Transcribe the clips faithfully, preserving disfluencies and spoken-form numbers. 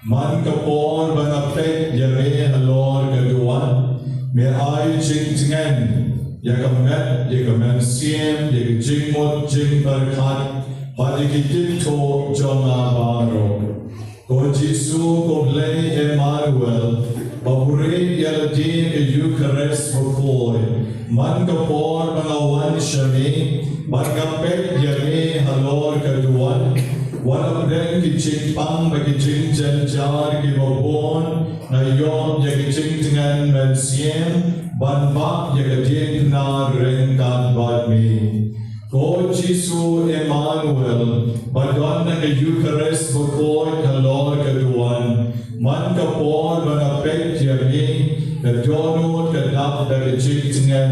Man ka por ba nga peit ïa me halor ka duwan, me ai jingtngen ïa ka met, ïa ka mynsiem, ïa ka jingmut jingpyrkhat bad ïa ki tip jong nga baroh. Ko Jisu, ko Blei Emmanuel, ba buhrieh ïa lade ka Eukharist bakhuid, man ka por ba nga wan sha me bad nga peit ïa me halor ka duwan, wat la pdeng ki jingpang bad ki jingjynjar kiba bun, nga ïoh ïa ka jingtngen mynsiem ban bah ïa ka diengphna ryngkat bad me. Ko Jisu Emmanuel, ba don ha ka Eukharist bakhuid halor ka duwan, man ka por ba nga peit ïa me, ka dohnud ka dap da ka jingtngen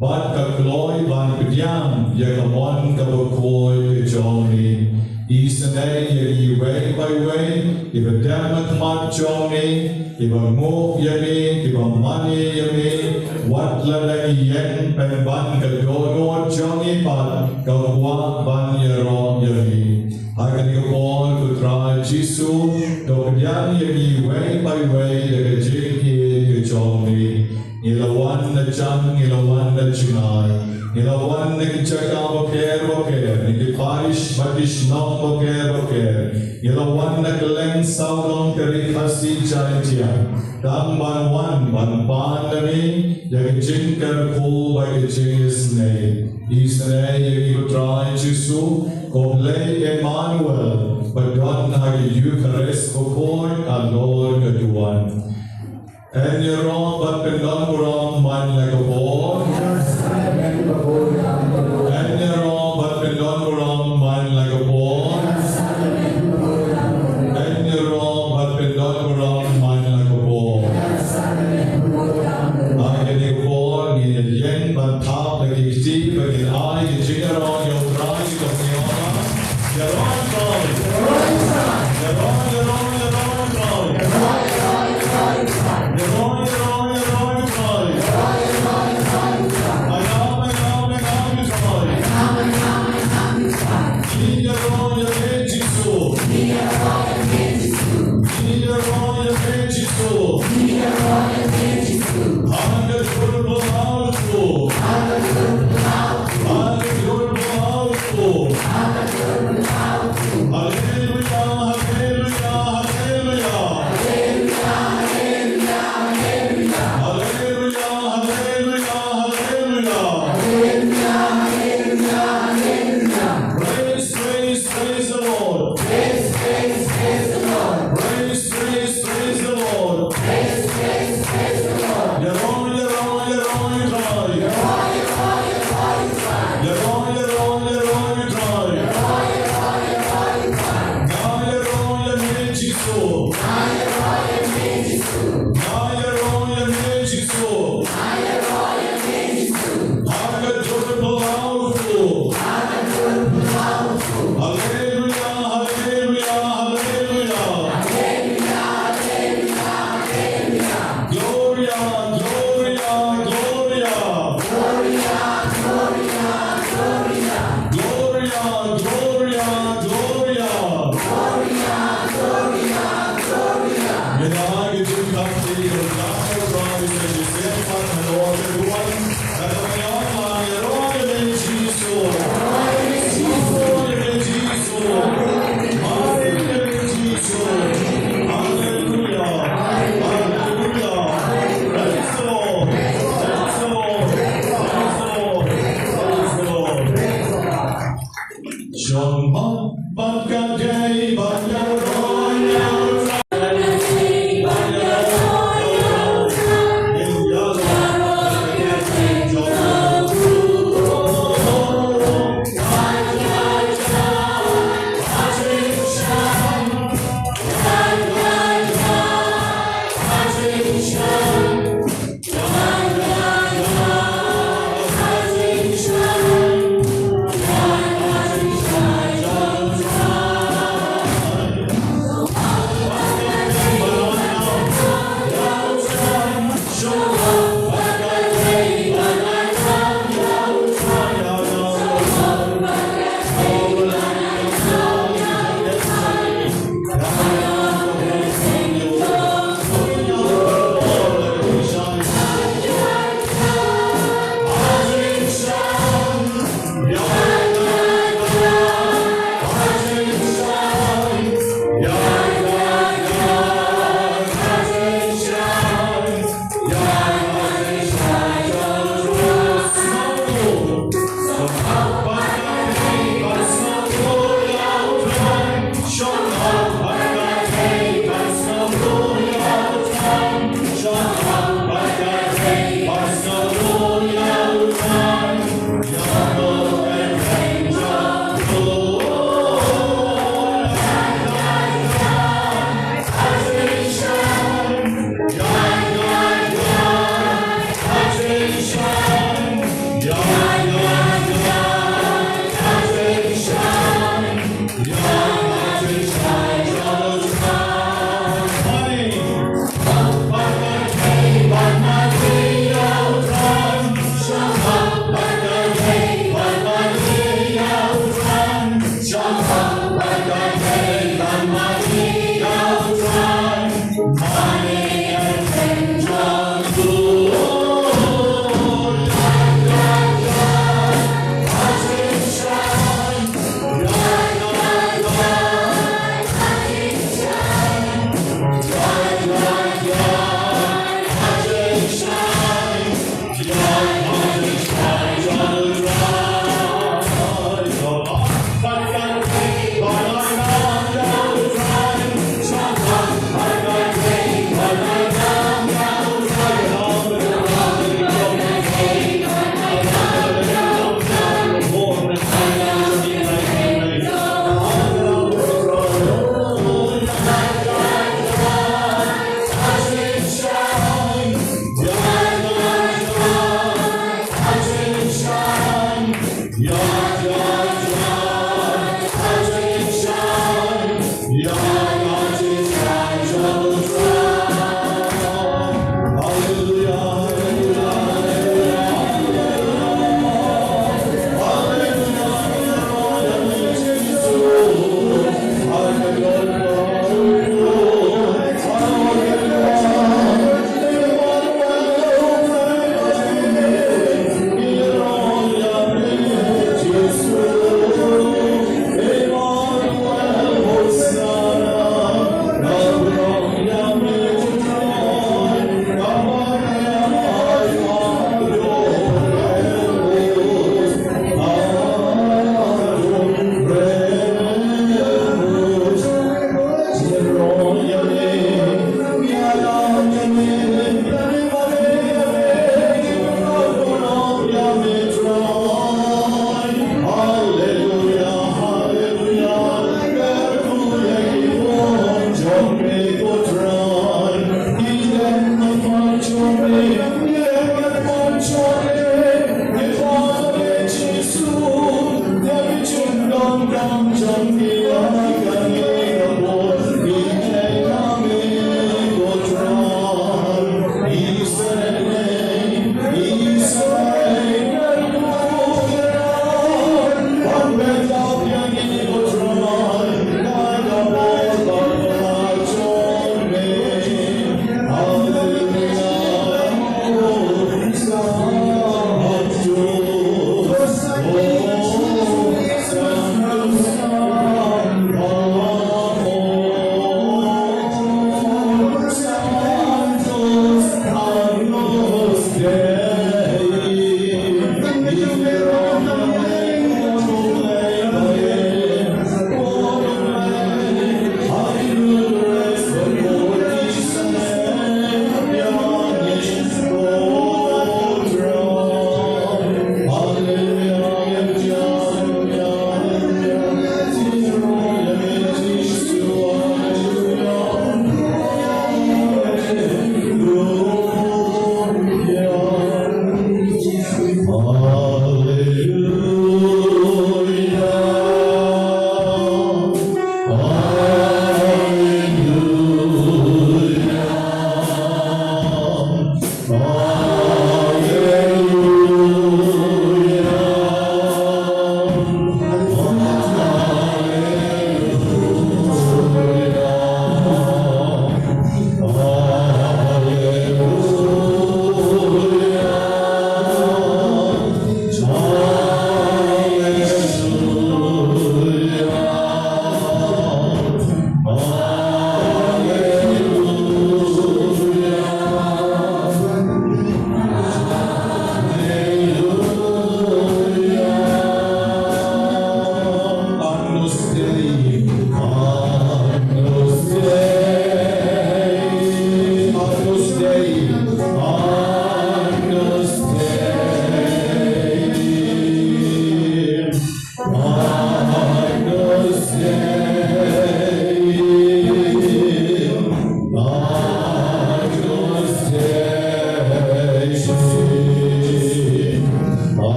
bad ka kloi ban pdiang ïa ka mon kaba khuid ka jong me. Isynei ïa ngi iwei pa iwei kiba dep ha khmat jong me, kiba nguh ïa me, kiba mane ïa me, wat la dang ïeng pynban ka dohnud jong ngi pat ka kwah ban ïaroh ïa me. Ha kane ka por, ko Trai Jisu, to pdiang ïa ngi iwei pa iwei da ka jingïeit ka jong me. Ngi la wan na jan, ngi la wan na jngai, ngi la wan na ki jaka bapher bapher, na ki parish bad ki shnong bapher bapher, ngi la wan na kylleng sawdong ka Ri Khasi Jaiñtia, tang ban wan ban pan na me ïa ka jingkyrkhu bad ka jingisynei. Isynei ïa ngi, ko Trai Jisu, ko Blei Emmanuel, ba don ha ka Eukharist bakhuid halor ka duwan. Yn ïaroh bad pyndon burom man la ka por. Yn ïaroh bad pyndon burom man la ka por. Yn ïaroh bad pyndon burom man la ka por. Ha kane ka por ngin ïeng ban thap da ki kti ba ngin ai ka jingïaroh ïa U Trai. Ïaroh, ïaroh, ïaroh, ïaroh, ïaroh, ïaroh. Hallelujah, hallelujah, hallelujah. Hallelujah, hallelujah, hallelujah. Praise, praise, praise the Lord. Praise, praise, praise the Lord. Praise, praise, praise the Lord. Praise, praise, praise the Lord. Ïaroh, ïaroh, ïaroh, ïaroh. Ïaroh, ïaroh, ïaroh, ïaroh. Ïaroh, ïaroh, ïaroh, ïaroh. Ïaroh, ïaroh, ïaroh, ïaroh. Nga ïaroh ïa me Jisu. Nga ïaroh ïa me Jisu. Nga ïaroh ïa me Jisu. Nga ïaroh ïa me Jisu. Ha ka dur phyllaw u kpu. Ha ka dur phyllaw u kpu. Hallelujah, hallelujah, hallelujah. Hallelujah, hallelujah, hallelujah. Gloria, gloria, gloria. Gloria, gloria, gloria. Gloria, gloria, gloria. Gloria, gloria, gloria. Ngin ai ka jingkyrkhu.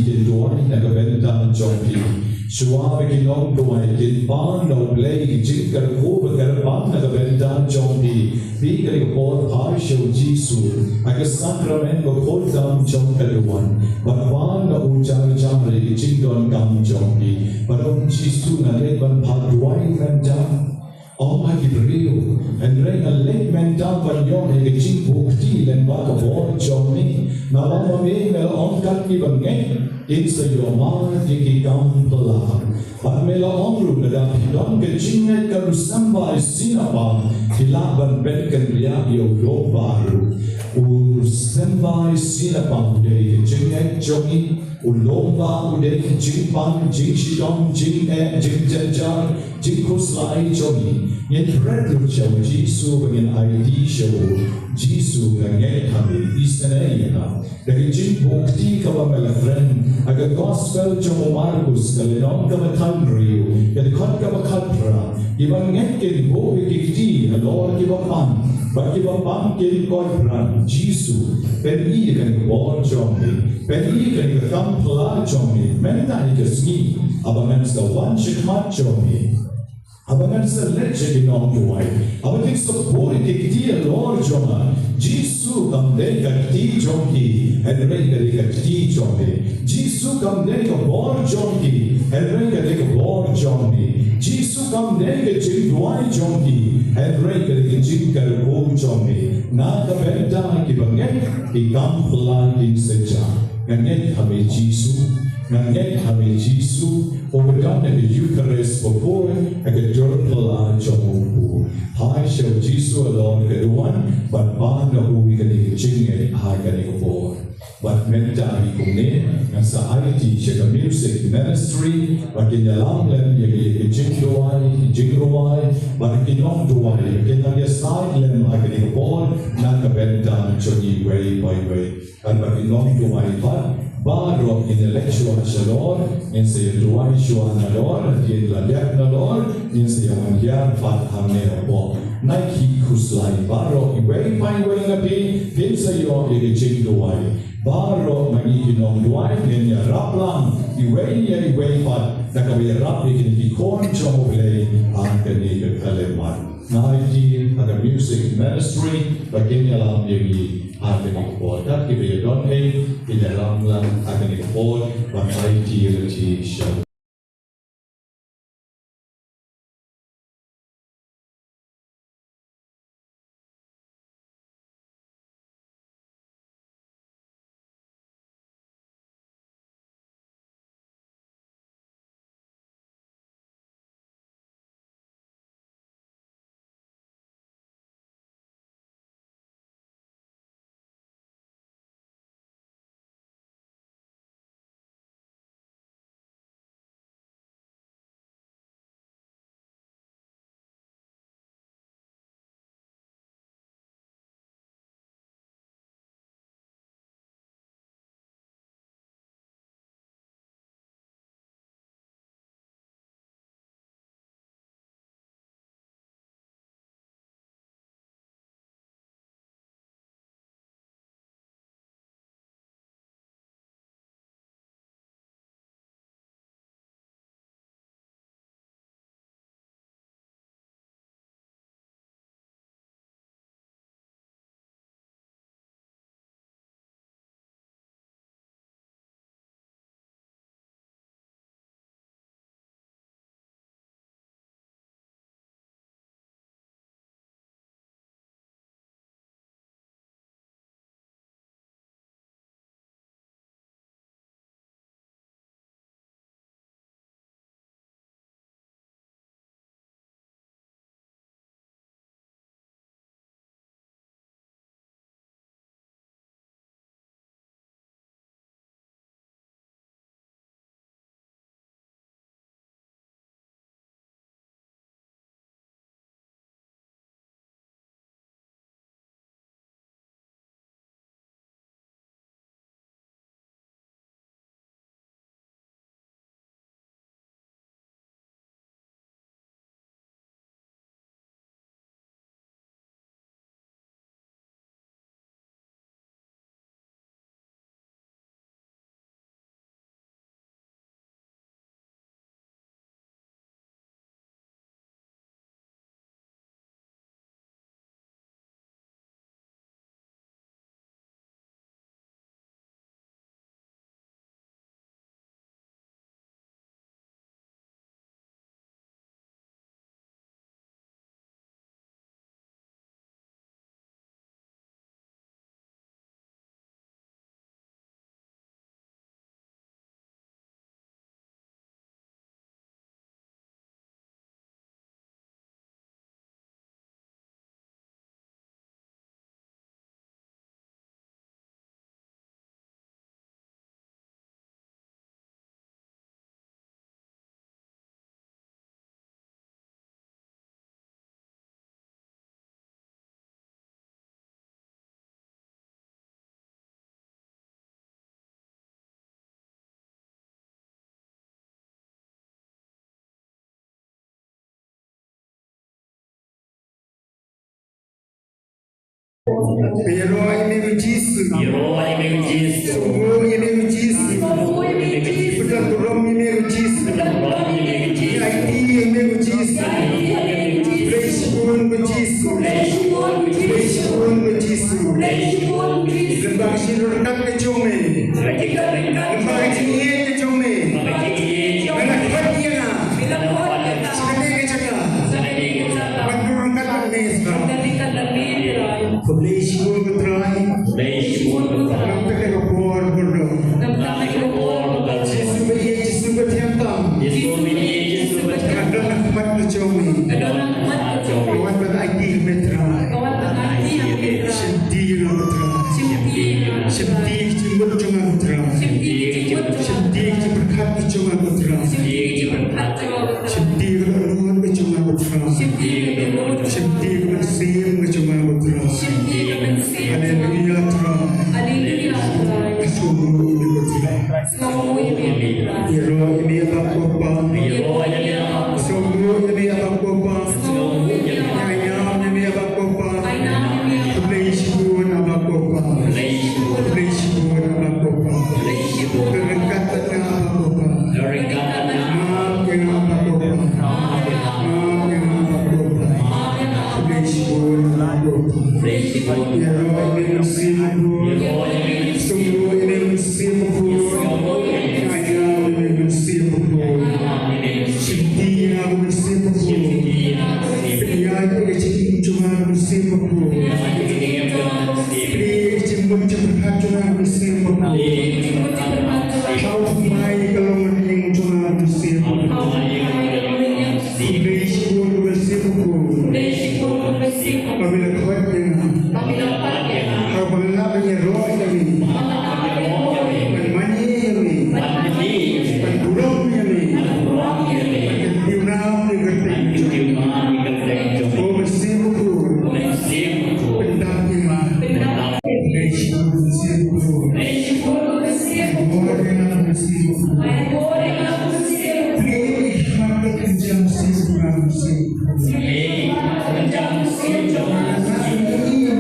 kin duwai na ka bynta jong phi. Shuwa ba ki nongduwai kin pan na U Blei, ki jingkyrkhu ba kyrpang na ka bynta jong phi. Phi kane ka por phai sha U Jisu ha ka sakramen bakhuid tam jong ka duwan. Bad pan na u jar jar ïa ki jingdonkam jong phi. Bad ong, Jisu, nga leit ban phah duwai mynta. Ong ha ki briew, hynrei nga leit mynta ban ïoh ïa ka jingbuh kti lyngba ka bor jong me. Namar ba me la ong kat kiba ngeit kin sa ïoh mad ïa ki kam phylla. Bad me la ong ruh, lada phi don ka jingngeit kat u symbai sinapang, phi lah ban pynkynriah ïa u lum baruh. U symbai sinapang u dei ka jingngeit jong ngi. U lum ba u dei ka jingpang, jingshitom, jingeh, jingjynjar, jingkhuslai jong ngi. Ngin pyrkhat lut sha U Jisu ba ngin aiti sha u, Jisu, nga ngeit ha me, isynei ïa nga. Da ka jingbuh kti kaba me la kren ha ka gospel jong u Markus, ka lynnong kaba khathynriew, ka dkhot kaba khatphra. Kiba ngeit kin buh ïa ki kti halor kiba pang, bad kiba pang kin koit bran. Jisu, pyni ïa kane ka bor jong me, pyni ïa kane ka kam phylla jong me mynta ha ka sngi, haba ngan sa wan shakhmat jong me. Haba ngan sa leit sha ki nongduwai, haba kin sa buh ïa ki kti halor jong nga. Jisu, kam dei ka kti jong ki, hynrei ka dei ka kti jong me. Jisu, kam dei ka bor jong ki, hynrei ka dei ka bor jong me. Jisu, kam dei ka jingduwai jong ki, hynrei ka dei ka jingkyrkhu jong me. Na ka bynta kiba ngeit, ki kam phylla kin sa jah. Nga ngeit ha me Jisu, nga ngeit ha me Jisu, uba don ha ka Eucharist bakhuid ha ka dur phylla jong u kpu. Phai sha U Jisu halor ka duwan, bad pan na u ïa kane ka jingngeit ha kane ka por. Bad mynta hi kumne, ngan sa aiti sha ka music ministry, ba kin ïalam lem ïa ka jingduwai, jingrwai, bad ki nongduwai, ba kin nang ïasaid lem ha kane ka por, na ka bynta jong ngi iwei pa iwei. Bad ba ki nongduwai pat baroh ngin ïaleit shuwa shalor, ngin sa ïaduwai shuwa nalor, ngin la dep nalor, ngin sa ïawan ïar pat hangne hapoh. Nai ki khuslai baroh iwei pa iwei na phi, phin sa ïoh ïa ka jingduwai. Baroh ma ngi ki nongduwai ngin ïarap lang iwei ïa iwei pat, da kaba ïarap ïa kine ki khun jong U Blei ha kane ka khyllipmat. Nga aiti ha ka music ministry ba kin ïalam ïa ngi ha kane ka por. Kat kiba ïadon ei, kin ïalam lang ha kane ka por ban aiti ïa lade sha Ïaroh ïa me ko Jisu. Ïaroh ïa me ko Jisu. Sngewbha ïa me ko Jisu. Sngewbha ïa me ko Jisu. Pyndonkam ïa me ko Jisu. Pyndonkam ïa me ko Jisu. Ïa aiti ïa me ko Jisu. Ïa aiti ïa me ko Jisu. Khublei shibun ko Jisu. Khublei shibun ko Jisu. Khublei shibun ko Jisu. Khublei shibun ko Jisu. Lem bad ka jingryngkat ka jong me. Lem bad ka jingryngkat ka jong me. Lem bad ka jingïeit ka jong me. Lem bad ka jingïeit ka jong me. Me la khot ïa nga. Me la khot ïa nga. Sha kane ka jaka. Sha kane ka jaka. Ban kyrkhu ryngkat bad me Trai. Ban kyrkhu ryngkat bad me Trai. Khublei shibun ko Trai. Khublei shibun ko Trai. Namar kata ka por kordor. Namar kata ka por kordor. Jisu ba ïeit, Jisu ba thiang tam. Jisu ba ïeit, Jisu ba thiang tam. Ka don ha khmat ka jong me. Ka don ha khmat ka jong me. Ka wan ban aiti ha me Trai. Ka wan ban aiti ha me Trai. Shimti ïa nga ko Trai. Shimti ïa nga ko Trai. Shimti ïa ka jingmut jong nga ko Trai. Shimti ïa ka jingmut jong nga ko Trai. Shimti ïa ka jingpyrkhat ka jong nga ko Trai. Shimti ïa ka jingpyrkhat ka jong nga ko Trai. Shimti ïa ka jingpyrkhat ka jong nga ko Trai. Shimti ïa ka jingpyrkhat ka jong nga ko Trai. Shimti ïa ka mynsiem ka jong nga ko Trai. Shimti ïa ka mynsiem. Haleluia Trai. Haleluia Trai. Sngewbha ïa me ko Trai. Sngewbha ïa me ko Trai. Ïaroh ïa me Aba ko Kpa. Ïaroh ïa me Aba ko Kpa. Sngewbha ïa me Aba ko Kpa. Sngewbha ïa me Aba ko Kpa. Ainam ïa me Aba ko Kpa. Ainam ïa me Aba ko Kpa. Khublei shibun Aba ko Kpa. Khublei shibun Aba ko Kpa. Khublei shibun. Ryngkat bad nga Aba ko Kpa. Ryngkat bad nga. Map ïa nga Aba ko Kpa. Map ïa nga. Map ïa nga Aba ko Kpa. Map ïa nga. Khublei shibun Aba ko Kpa. Khublei shibun. Ïaroh ïa me Mynsiem Bakhuid. Ïaroh ïa me Mynsiem Bakhuid. Sngewbha ïa me Mynsiem Bakhuid. Ainam ïa me Mynsiem Bakhuid. Shimti ïa nga ko Mynsiem Bakhuid. Pynïaid ïa ka jingim jong nga ko Mynsiem Bakhuid. Pynïaid ïa ka jingmut jingpyrkhat jong nga ko Mynsiem Bakhuid. Thaw thymmai ïa ka longrynieng jong nga ko Mynsiem Bakhuid. Khublei shibun ko Mynsiem Bakhuid. Ba me la khot ïa nga. Haba nga lah ban ïaroh ïa me. Ban mane ïa me. Ban burom ïa me. Ban kyntiew nam ïa ka kyrteng jong me. Ko Mynsiem Bakhuid. Pyndap ïa nga. Khublei shibun Mynsiem Bakhuid. Bor ïa nga Mynsiem Bakhuid. Plie ïa ki khmat ka kynja mynsiem jong nga Mynsiem Bakhuid.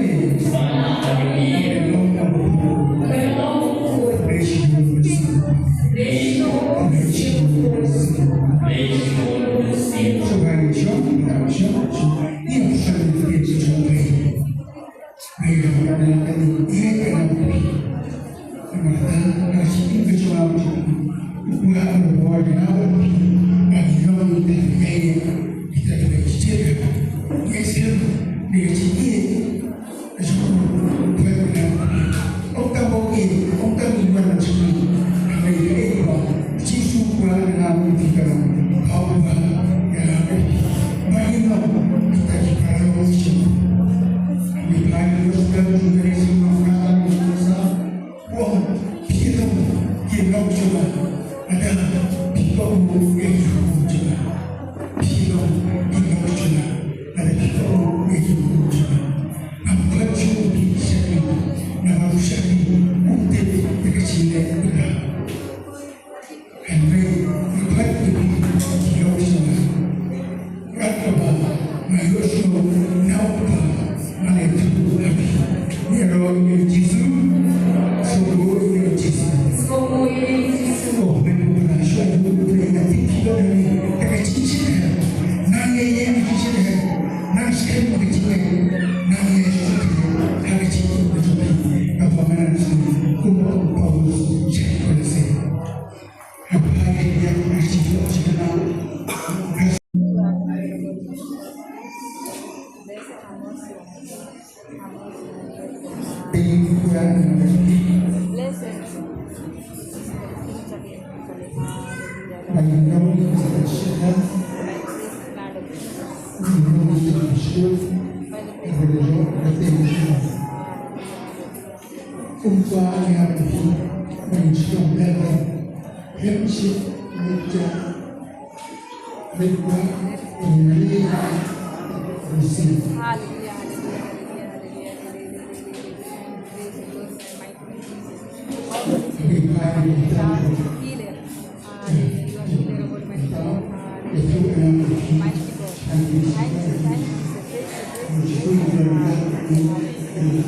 Ong phi long ki lok jong nga, lada phi kohnguh ïa ki hukum jong nga. Phi long ki lok jong nga, lada phi kohnguh ïa ki hukum jong nga. Ngam kwah shuh phi shakri, namar u shakri um tip ïa ka jingleh u Blei. Hynrei ngi phet ïa phi ki lok jong nga. Kat kaba nga ïohsngew na u Kpa, nga la ïathuh ha phi. Ïaroh ïa u Jisu. Sngewbha ïa u Jisu. Sngewbha ïa u Jisu. Ko hynmen ko para, shuwa ïa u Blei nga tip phi don hangne da ka jingshitom. Nang ïa ïeng ha ka jingshitom. Nang skhem ha ka jingngeit. Nang ïa shu ha ka jingim ka jong phi. Kaba nga nang sngewbha kumba u Paulus sha ki Kolosse. Kumba nga, nga sngewbha. Hynrei, hynrei, hynrei, hynrei.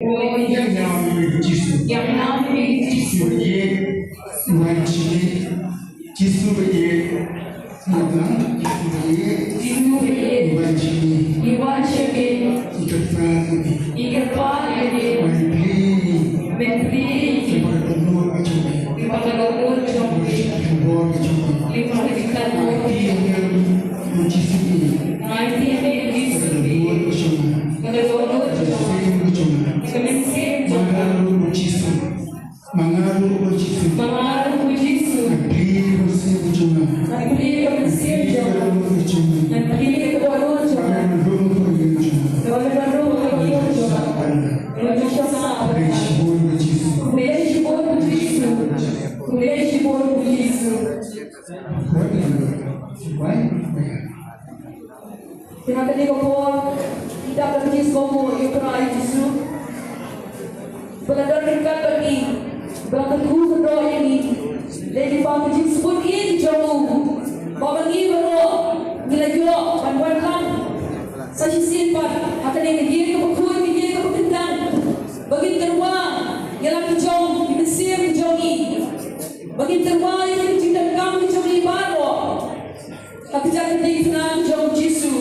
Ïa nga u Jisu. Ïa nga u Jisu. Ïa u Jisu. Jisu ba ïeit. Jisu ba ïeit. Jisu ba ïeit. Ïa u Jisu. Ïa u Jisu. Ïa ka kyrpad ïa ngi. Ïa ka kyrpad ïa ngi. Ban plie ïa ngi. Ban plie ïa ngi. Lyngba ka dohnud ka jong ngi. Lyngba ka dohnud ka jong ngi. Lyngba ka jingkyrkhu ka jong ngi. Lyngba ka jingkyrkhu ka jong ngi. Nga aiti ïa me u Jisu. Nga aiti ïa me u Jisu. Lyngba ka dohnud ka jong ngi. Lyngba ka dohnud ka jong ngi. Lyngba ka mynsiem ka jong ngi. Lyngba ka mynsiem ka jong ngi. Ma nga ruh u Jisu. Ma nga ruh u Jisu. Ma nga ruh u Jisu. Ngan plie ïa ka mynsiem ka jong nga. Ngan plie ïa ka mynsiem ka jong nga. Ngan plie ïa ka dohnud ka jong nga. Ba ngan ym rung hapoh ïing jong nga. Ba ngan ym rung hapoh ïing jong nga. Ngan ym shah sah. Khublei shibun u Jisu. Khublei shibun u Jisu. Khublei shibun u Jisu. Te ha kane ka por, ngi dap da ka jingsngewnguh ïa u Trai Jisu. ba la don ryngkat bad ngi, ba la kyrkhu kyrdoh ïa ngi. Lehse ba ka jingsbun ïeit ka jong u, ba ma ngi baroh ngi la ïoh ban wan lang sa shisien pat ha kane ka ïing kaba khuid, ka ïing kaba kyndang, ba ngin tyrwa ïa la ki jong ki mynsiem ki jong ngi, ba ngin tyrwa ïa ki jingdonkam ki jong ngi baroh. Ha ka jaka dei ka jong u Jisu.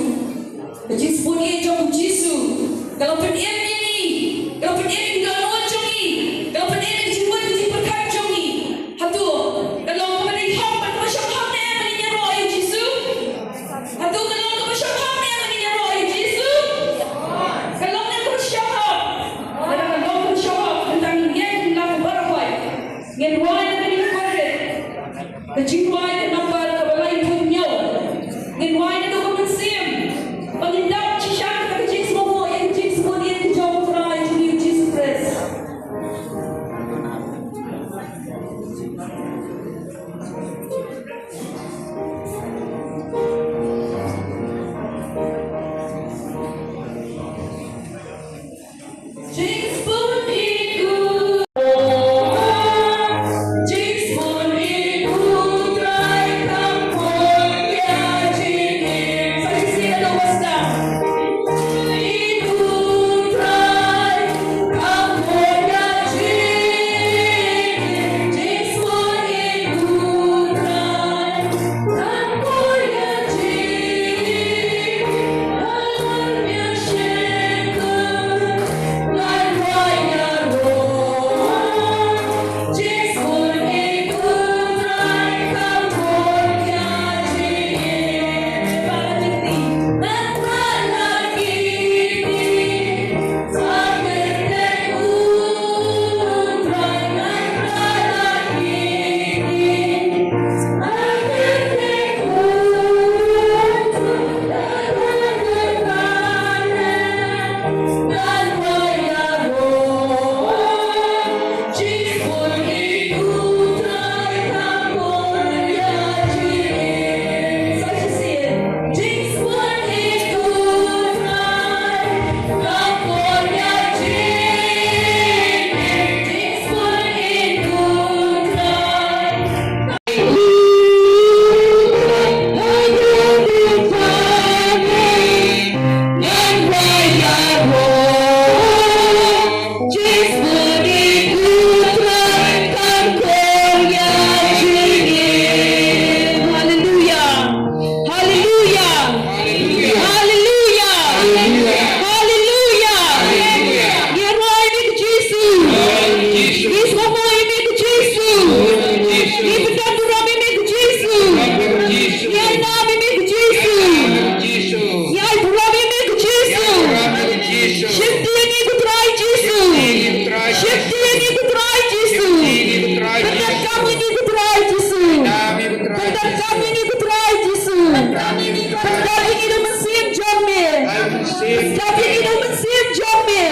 Ka jingsbun ïeit jong u Jisu ka la pynim ïa ngi, ka la pynim ïa ki dohnud jong ngi, ka la pynim ïa ki jingmut ki jingpyrkhat jong ngi. Hato ka long kaba dei hok bad kaba shong hok ne em ba ngin ïaroh ïa u Jisu? Hato ka long kaba shong hok ne em ba ngin ïaroh ïa u Jisu? Ka long ne kaba shong hok? Lada ka long kaba shong hok, mynta ngin ïeng, ngin ïeng baroh. Ngin duwai na ka ïing ka Rit. Ka jingduwai ka nambar kaba laiphew hynñiew. Ngin duwai naduh ka mynsiem ba ngin dap shisha ka jingsngewnguh ïa ka jingsbun ïeit ka jong U Trai jong ngi U Jisu Khrist. Haleluya. Haleluya. Haleluya. Haleluya. Haleluya. Ngi ïaroh ïa me ko Jisu. Ngi sngewbha ïa me ko Jisu. Ngi pyndonburom ïa me ko Jisu. Ngi ai nam ïa me ko Jisu. Ngi ai burom ïa me ko Jisu. Shakti ïa ngi ko Trai Jisu. Shakti ïa ngi ko Trai Jisu. Pyndonkam ïa ngi ko Trai Jisu. Pyndonkam ïa ngi ko Trai Jisu. Pyndap ïa ngi da u Mynsiem jong me. Pyndap ïa ngi da u Mynsiem jong me.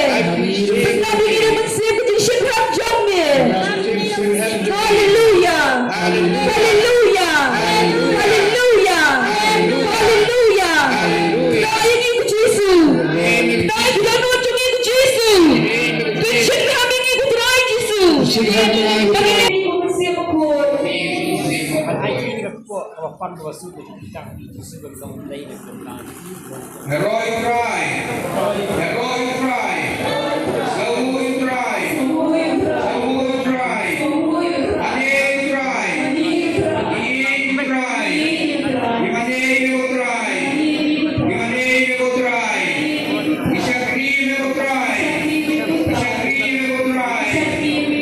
Pyndap ïa ngi da u Mynsiem ka jingshemphang jong me. Haleluya. Haleluya. Haleluya. Haleluya. Haleluya. Trai ïa ngi ko Jisu. Trai ïa ki dohnud jong ngi ko Jisu. Pynshemphang ïa ngi ko Trai Jisu. Trai ïa ngi ko Mynsiem Bakhuid. Heroi Trai. Heroi Trai. Sawi Trai. Sawi Trai. Ane Trai. Ine Trai. Imane Trai. Imane Trai. Ishakri me Trai. Ishakri me Trai.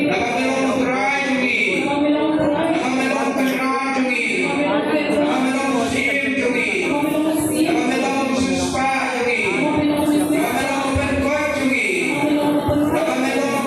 Naba me long Trai jong ngi. Naba me long Trai jong ngi. Naba me long Mynsiem jong ngi. Naba me long Mynsiem jong ngi. Naba me long Pynkoit jong ngi. Naba me long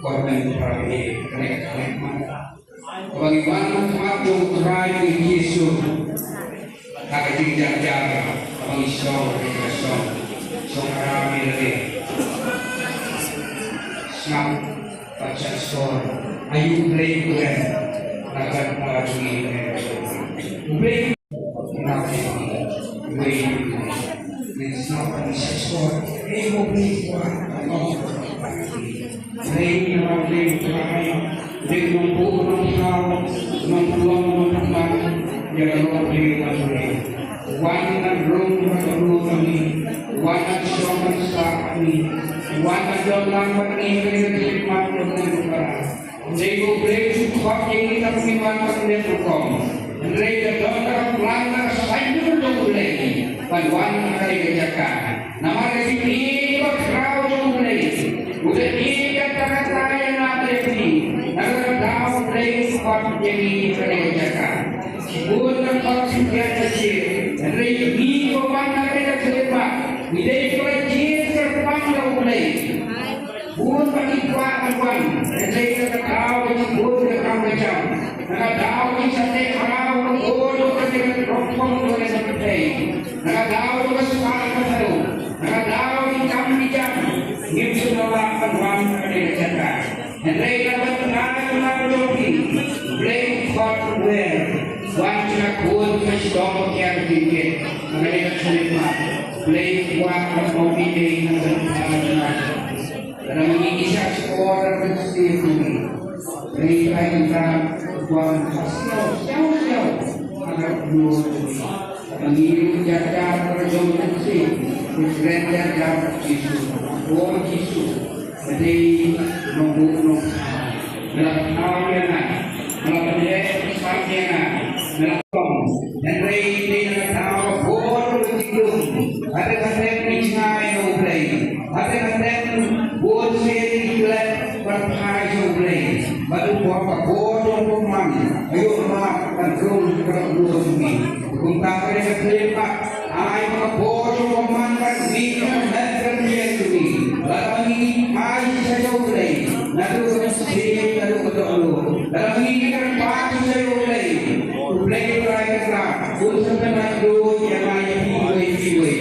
Amen. Para bangeit, kane ka kane ka mat. Kaba ngi wan ha khmat jong u Trai Jisu. Ha ka jingjar jar, kaba ngi shong, ka shong, shong haram ïa lade. Sngap bad shah shkor ïa U Blei U Blei. Na ka bynta jong ngi, U Blei. Wan ngan rung ha ka bynta ngi, wan ngan shong ngan sah ngi, wan ngan don lang bad ngi ha kane ka khmat jong ngi. Dei U Blei u khot ïa ngi, tang ngi wan ban leh rukom. Hynrei ka don ka plan, ka saindur jong U Blei ban wan ha kane ka jaka. Namar ka jingïeit bakhraw jong U Blei, U Blei ka tang ka tang ïa nga bad ïa phi. Na ka daw U Blei u khot ïa ngi ha kane ka jaka. Bun na ka khot ïa ka jingïeit, hynrei ngi ko wan ha kane ka khmat, ngi dei ki briew kyrpang ïa U Blei. Bun ba ki kwah ban wan, hynrei na ka daw ba ki bun ka kam ka jam. Na ka daw ki sa leh khraw, ka bun ka leh ka rong phong ka leh ka pyrthei. Na ka daw ka spah ka pyrthei. Na ka daw ki kam ki jam. Ngim shym la lah ban wan ha kane ka jaka. Hynrei na ka bynta jong nga bad jong phi, Blei u khot u wer. Wan sha ka khun ka sdang ka kiar ka jingkit. Ha kane ka khlieh ma Blei u kwah ban ong ïa ngi na ka bynta jong nga. Lada ma ngi ki shah shkor ha ka jingsniew jong ngi, Blei Trai Kynrad u kwah ban shah shkor sha ngi, ha ka jingmut jong ngi. Lada ma ngi ki jar jar ha ka jong ka jingsniew, ki kren jar jar Jisu, ko Jisu, ka dei u nongbuh nongkhaw. Me la khaw ïa nga, me la pynleh pynsan ïa nga, me la Hynrei dei na ka daw ka bor ka jingdum. Hynrei ka dei ngi jngai na U Blei. Hynrei ka dei bun sien ngi klet ban phai sha U Blei. Bad u bor ka bor jong u bymman. Ayo ma kan rung ka rung ngi. Kumta ka dei ka klet ba ai ka bor jong u bymman kan ngi kan met kan ngi. Lada ngi phai sha U Blei. Naduh ka sien naduh ka dohnud. Lada ngi kyrpad sha U Blei. U Blei u Trai ka kyrpad. Un sa pynlait lut ïa nga ïa phi iwei pa iwei.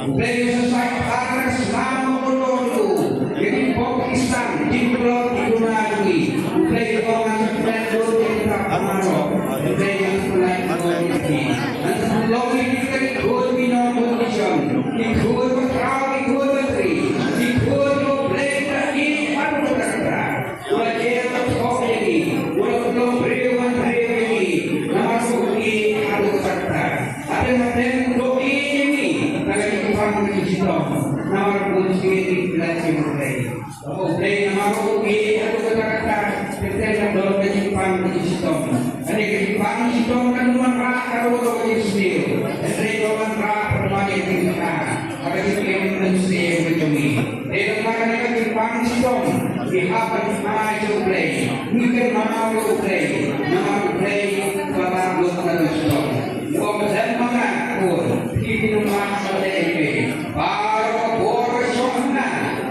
U Blei un sa sait bha ka snam ka bor jong u. Ïa ki pop ki san, ki brot ki duna jong ngi. U Blei u ong ngan sa pynlait lut ïa ki kyrpad baroh. U Blei un sa pynlait lut ïa phi. Ngan sa pynlong ïa phi ki khun ki nongbuh ki jong. Ki khun bakhraw, ki khun batri. Ki khun U Blei ka ïeit haduh katta. U la jer ka thok ïa ngi, u la pynlong briew man briew ïa ngi, namar u ïeit haduh katta. Hadien hadien u ïeit ïa ngi na ka jingpang ka jingshitom, namar bun sien ngi klet ïa U Blei. U Blei namar u ïeit haduh katta katta, te te ka don ka jingpang ka jingshitom. Kane ka jingpang ka jingshitom kan ym wanrah ka ruh ka jingsniew. Hynrei ka wanrah pynban ïa ka jingkha. Ha ka jingim mynsiem ka jong ngi. Dei na kane ka jingpang shitom, ngi hap ban phai sha U Blei, ngi kynmaw ïa U Blei, namar U Blei uba lah lut na ka shitom. U ong, "Lem ma nga, ko, phi phin ym lah ban leh ei ei." Baroh ka bor ka shong ha nga,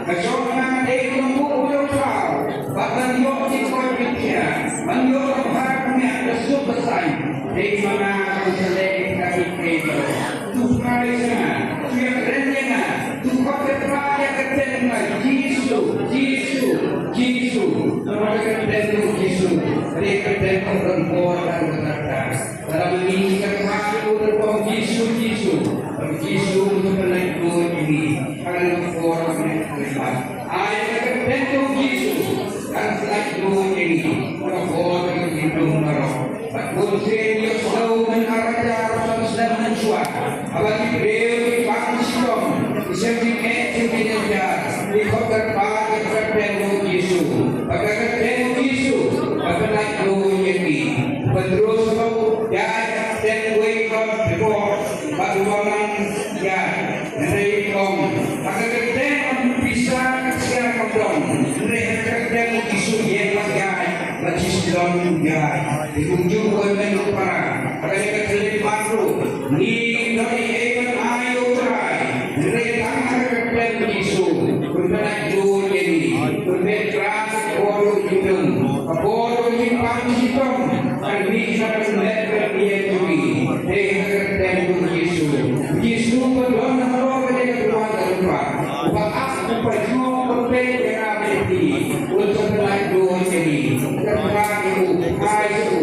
ka shong ha nga, dei u nongbuh u ïawphraw, bad ngan ïoh jingkoit jingkhiah, ngan ïoh ka bha ka miat, ka suk ka saiñ. Dei ma nga ban sa leh ïa kita kiei kiei baroh. To phai sha nga, to ïakren ïa nga, to khot kyrpad ïa ka kyrteng nga, Jisu, Jisu, Jisu. Namar ka kyrteng u Jisu ka dei ka kyrteng kaba don bor haduh katta katta. Lada ma ngi ngi kyrpad ïa u da ka rukom Jisu, Jisu, ba u Jisu un sa pynlait lut ïa ngi ha kane ka por kaba ngi kyrpad. Ai ka kyrteng u Jisu kan sa pynlait lut ïa ngi ha ka por kaba ngi kyrpad baroh. Bad bun sien ngi ïohsngew mynta ha ka jaka ba sdang mynshuwa, haba ki briew ki pang shitom, ki shem jingeh shem jingeh, ki khot kyrpad ïa ka kyrteng u Jisu, bad ka kyrteng u Jisu ka pynlait lut ïa ki. U Petros u ong, ïaid ha ka kyrteng uwei u don kpoh bad u don lang ïaid. Hynrei u ong, ha ka kyrteng u pisa ka ksiar kam don, hynrei ha ka kyrteng u Jisu ïeng bad ïaid, bad shisyndon u ïaid. Te kumjuh ko hynmen ko para, ha kane ka thylliej bad ruh, ngi ngim don ei ei ban ai ïa u Trai, hynrei tang ha ka kyrteng u Jisu, un pynlait lut ïa ngi, un pyntrei ïa ka bor Kong kan mih sha ka jinglet ka ïing jong ngi. Te ha ka kyrteng u Jisu. Jisu ba don halor kane ka duwan ka jong pha. Uba ap, uba ju, uba peit ïa nga bad ïa phi. Un sa pyllait duh ïa ngi. Kyrpad ïa u, ai ïa u.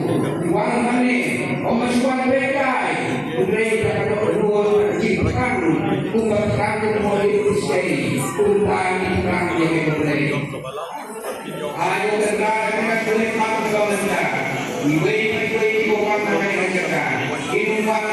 Wan hangne, ym ïa shuwa peit kai. Hynrei da ka dohnud jingthrang, kumba thrang u Mosi u Ismael, kumta ngi thrang ïa U Blei. Ai U Kynrad, nga khublei pha ïa u Kynrad. Iwei pa iwei kiba wan ha kane ka jaka, kim wan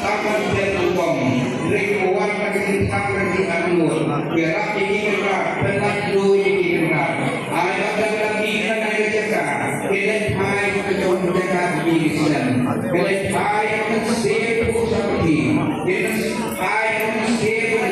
tang ban pynlong, hynrei ki wan da ka jingthrang ka jingangnud. Ïarap ïa ngi Kynrad, pyllait duh ïa ngi Kynrad. Ai ba ka dang ïa kane ka jaka, ka leit phai ka jong ka jaka ka jingïaseng. Ka leit phai ka mynsiem ka jong ka jingïaseng. Ka leit phai ka mynsiem ka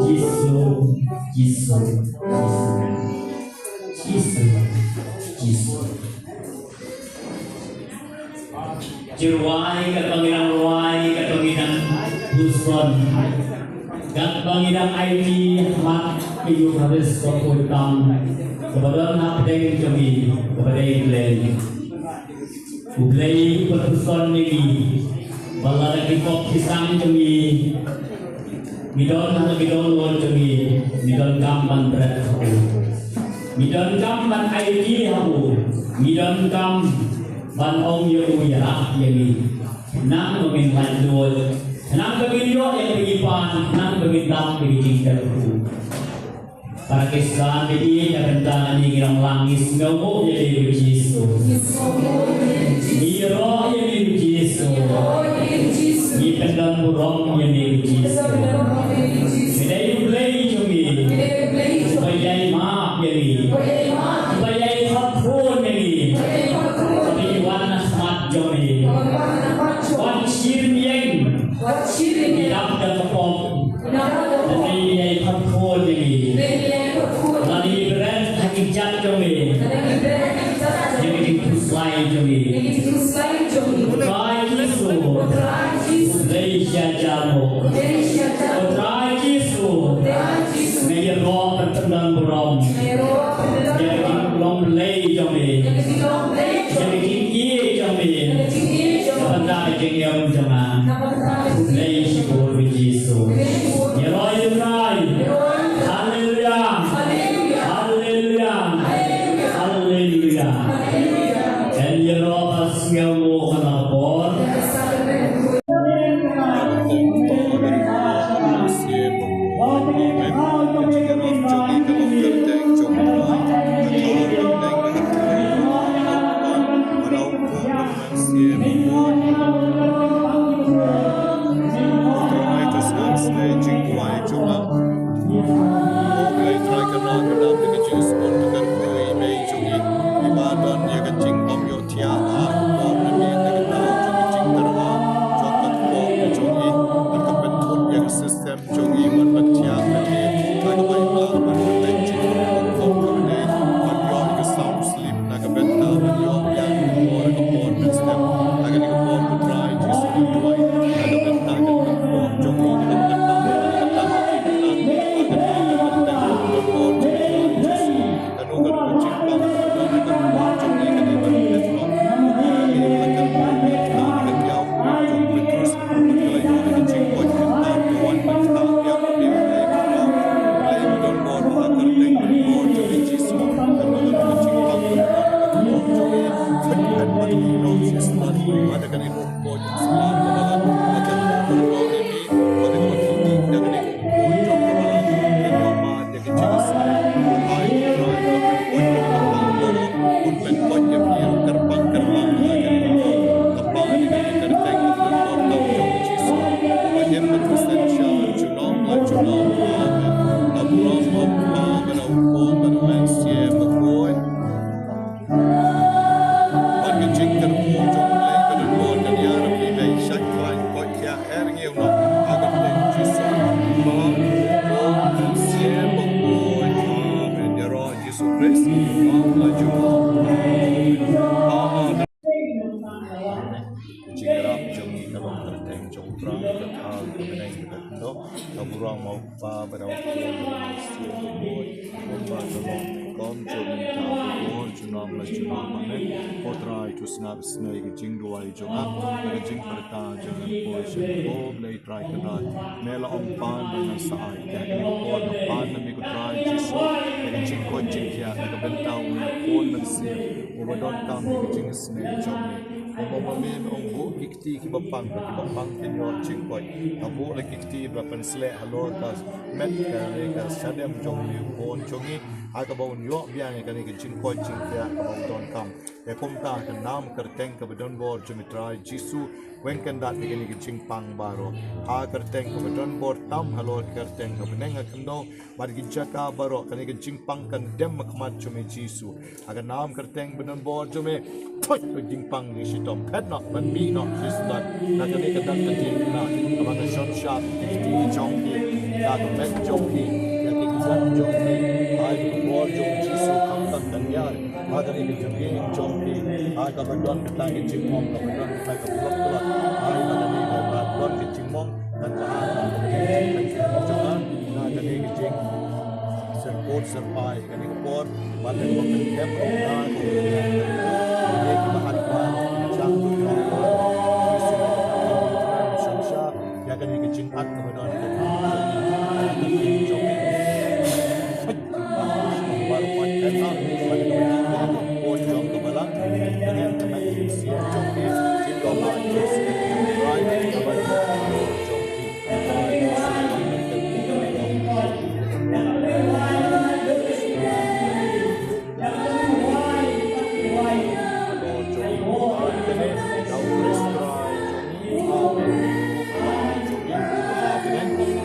Jisu, Jisu, Jisu. Jisu, Jisu. Jingrwai katba ngi dang rwai, katba ngi dang puson, katba ngi dang aiti ha khmat ka Eukharist bakhuid tam, kaba don hapdeng jong ngi, kaba dei U Blei. U Blei u pynpuson ïa ngi ba lada ki pop ki sam jong ngi, ngi don ha la ki dohnud jong ngi, ngi donkam ban bret ha u. Ngi donkam ban aiti ha u. Ngi donkam ban ong ïa u ïarap ïa ngi. Khnang ba ngin laitluid, khnang ba ngin ïoh ïa ka jingpan, khnang ba ngin dap ïa ka jingkyrkhu. Para Khristan, ngi ïeit na ka bynta ngi, ngi nang lang, ngi sngewnguh ïa me ko Jisu. Ngi ïaroh ïa me ko Jisu. Ngi pyndonburom ïa me ko Jisu. Me dei U Blei jong ngi. Uba ïai map ïa ngi. Uba ïai kyrkhu ïa ngi. Uba ïai wan na khmat jong ngi. Wan shim ïa ngi. Ngi dap da ka pop. Lada ngi ïai kyrkhu ïa ngi, lada ngi bret ha ki jait jong ngi, ïa ka jingkhuslai jong ngi. Trai Jisu, Trai Jisu, Blei jia jia mo. Ïa jong nga. Khublei shibun Jisu. Ïaroh ïa u Trai. Haleluya. Haleluya. Haleluya. Kan ïaroh ba sngew mo ka na por. System jong i ban ban thiah na ka bai ba ban ban leit jingmut ban kong ka bneng ban ïoh ïa ka sound sleep na ka bynta ban ïoh ïa ka por ka por mynstep ha kane ka por U Trai Jisu u duwai na ka bynta ka por jong i na ka bynta ka por jong i. Kano kano ka jingpang kano kano ka jong ngi ka dei ban pynlong. Ka dei ban pynlong ka diaw jong Petrus. Ka la ïoh ka jingkoit ka tam ka wan ka tam ïa ka dei ka dei ka dei ka don bor ha ka dei ka don bor jong ngi Jisu. Kano kano ka jingpang kano kano ka jong ngi. Pynlong ban pynlong Jisu. Mata kane ka koit ka sla ka balang. Mata kane ka koit ka sla ka balang. Jisu Khrist, ka jingïarap jong ngi ka long kyrteng jong U Trai, ka thaw ka bneng ka khyndew, ka burom ma U Kpa bad U Khun bad U Mynsiem Bakhuid, kumba ka long, kum jong ngi ka bor junom la junom. Amen. Ko Trai, to sngap snei ka jingduwai jong nga, ka jingpyrta jong nga, ko Blei Trai Kynrad, me la ong pan ba ngan sa ai. Ïa kane ka por nga pan na me ko Trai Jisu, ïa ka jingkoit jingkhiah na ka bynta u Khun Mynsiem uba donkam ïa ka jingisnei jong me. Kumba me ong buh ki kti kiba pang, kiba pang kin ïoh jingkoit. Nga buh la ki kti ba pynsleh halor ka met kane ka shadem jong me u Khun jong ngi, ha kaba un ïoh biang ïa kane ka jingkoit jingkhiah kaba u donkam. Te kumta ka nam kyrteng kaba don bor jong me Trai Jisu, weng kyndat ïa kane ka jingpang baroh. Ha kyrteng kaba don bor tam halor ka kyrteng ka bneng ka khyndew bad ki jaka baroh, kane ka jingpang kan dem ha khmat jong me Jisu. Ha ka nam kyrteng ba don bor jong me, put ka jingpang jong shitom phet noh ban mih noh Jisu, na kane ka dak ka jingpang kaba ka shon shap ki kti jong ki, na ka met jong ki, na ki kjat jong ki, ha ka bor jong Jisu kham tam kan ïar. Ha kane ka jingïeit jong phi, ha kaba don kata ka jingmong, kaba don kata ka blood clot, ha kane kaba don ka jingmong, kata ha kane ka jingmong jong nga, na kane ka jingserpot serpai kane ka por, ba leh ba kan them rong na ka jingmong, kane kaba hat ba jang jong ka, Jisu, ïa kane ka jingat kaba don ka jingmong jong phi.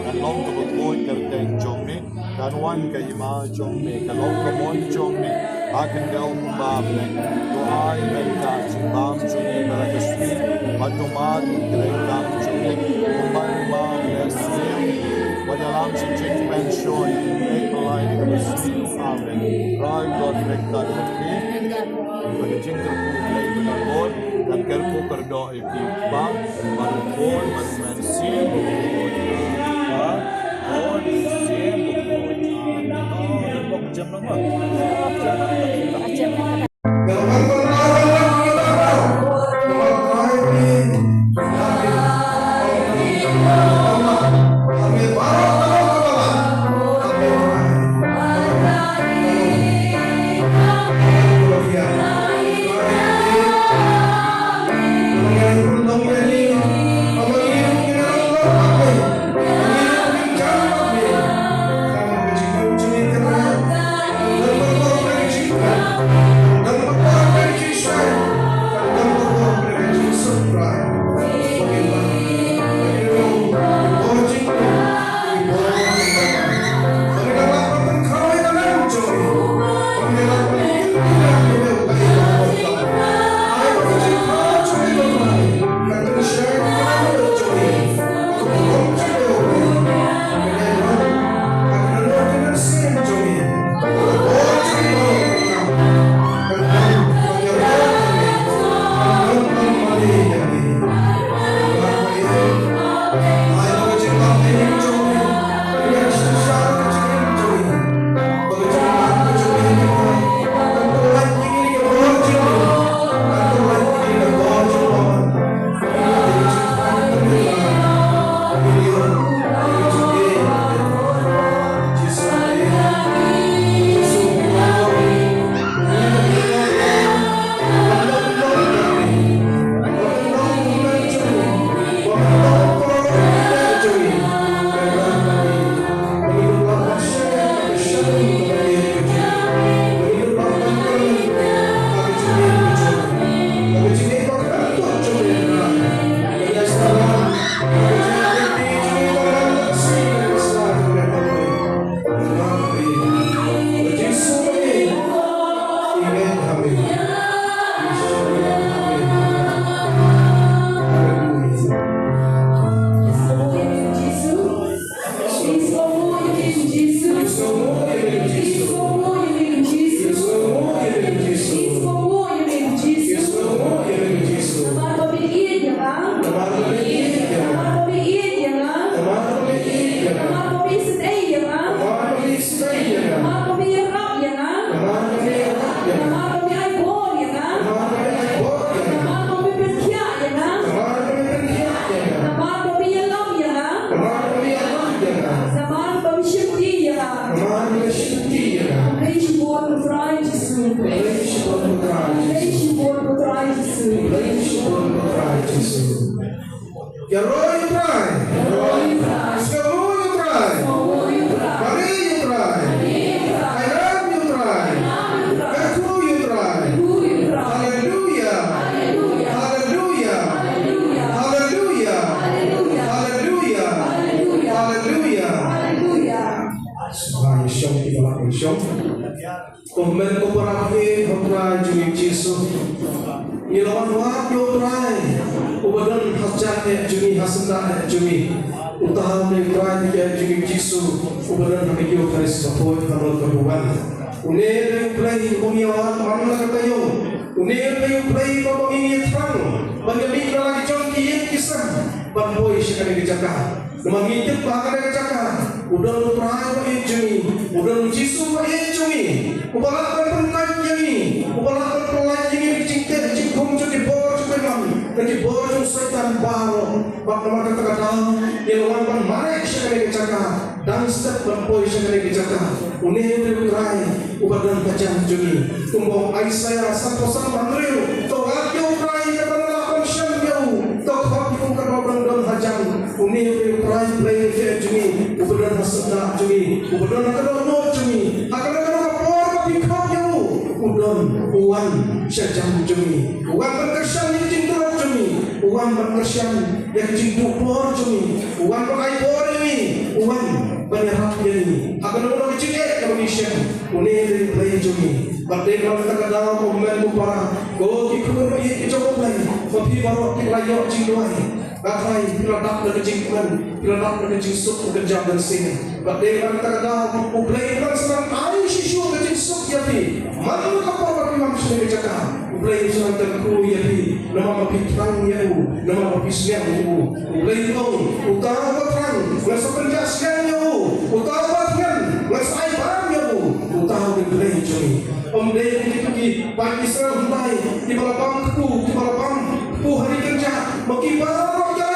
Kan long kaba khuid ka kyrteng jong me, kan wan ka hima jong me, kan long ka mon jong me ha khyndew kumba ha bneng. To ai ïa ngi ka jingbam jong ngi ba la ka sngi, bad to mad ïa ka jingkam jong ngi kumba ha hima ba la ka sngi. Wat ïalam sha jingpynshoi ïa ngi ha ka sngi. Amen. Trai God, ba ka jingkyrkhu Blei ba don bor kan kyrkhu kyrdoh ïa phi, Kpa bad U Khun bad U Mynsiem Bakhuid. Kpa, Khun, Mynsiem Bakhuid. Amen. Oh, dan bok jam nama. Jam nama. Namar ba me ïeit ïa nga. Namar ba me ïeit ïa nga. Namar ba me ïeit ïa nga. Namar ba me sngewsih ïa nga. Namar ba me ïeit ïa nga. Namar ba me ïarap ïa nga. Namar ba me ïarap ïa nga. Namar ba me ai bor ïa nga. Namar ba me ai bor ïa nga. Namar ba me pynkhiah ïa nga. Namar ba me pynkhiah ïa nga. Namar ba me ïalam ïa nga. Namar ba me ïalam ïa nga. Namar ba me shimti ïa nga. Namar ba me shimti ïa nga. Khublei shibun ko Trai Jisu. Khublei shibun ko Trai Jisu. Khublei shibun ko Trai Jisu. Khublei shibun ko Trai Jisu. Ïaroh ïa u Trai. Ïaroh ïa u Trai. Sngewbha ïa u Trai. Sngewbha ïa u Trai. Mareh ïa u Trai. Mareh ïa u Trai. Ailad ïa u Trai. Ailad ïa u Trai. Kyrkhu ïa u Trai. Kyrkhu ïa u Trai. Haleluia. Haleluia. Haleluia. Haleluia. Haleluia. Haleluia. Haleluia. Haleluia. Haleluia. Sngewbha ïa shong ki ba lah ban shong. Ko hynmen ko para, ha u Trai jong ngi Jisu. Ngi la wan wad ïa u Trai uba don ha jan eh jong ngi, ha syndah eh jong ngi. Uta u dei u Trai jong ngi Jisu, uba don ha ka Eukharist ka pud, ha ka pud ka buwan. Une u dei u Blei uba ngi ïa wad man la ka taïew. Une u dei u Blei uba ngi ïa thrang ban ïa mih na la ki jong ki ïing ki sem ban poi sha kane ka jaka. Namar ngi tip ba ha kane ka jaka u don u Trai ba ïeit jong ngi, u don u Jisu ba ïeit jong ngi, uba lah ban pynkhuid ïa ngi, uba lah ban pyllait ïa ngi na ki jingteh jingkhum jong ki bor jong ki bymman, na ki bor jong u Soitan baroh. Bad namar kata ka daw ngi la wan ban mareh sha kane ka jaka, dang step ban poi sha kane ka jaka. Une u dei u Trai uba don hajan jong ngi. Kumba u Isaïah sanphew san ba hynriew, to wad ïa u Trai katba nga lah ban shem ïa u, to khot ïa u katba u dang don hajan. Une u dei u Trai Blei jong ngi, uba don ha syndah jong ngi, uba don ha ka dohnud jong ngi. Ha kano kano ka por ba phi khot ïa u, u don, u wan shajan jong ngi. U wan ban kyrshan ïa ka jingtlot jong ngi. U wan ban kyrshan ïa ka jingduh bor jong ngi. U wan ban ai bor ïa ngi. U wan ban ïarap ïa ngi ha kano kano ka jingeh kaba ngi shem. Une u dei u Blei jong ngi. Bad dei namar kata ka daw, ko hynmen ko para, ko ki khun ki jong u Blei, ma phi baroh phi la ïoh jingduwai. Nga tharai phi la dap da ka jingkmen, phi la dap da ka jingsuk, da ka jingkmen. Bad dei namar kata ka daw, u Blei u dang sdang ai shisha ka jingsuk ïa phi. Man la ka por ba phi wan sha kane ka jaka, u Blei u sdang kyrkhu ïa phi. Namar ba phi thrang ïa u, namar ba phi sngap ïa u. U Blei u ong, uta uba thrang, nga sa pynjah sngap ïa u. Uta uba thngan, nga sa ai bam ïa u. Uta u dei u Blei jong ngi. Ym dei kito ki paid Israel hynrei kiba la bam kpu, kiba la bam kpu ha ri kynjah. Ma ki baroh ki la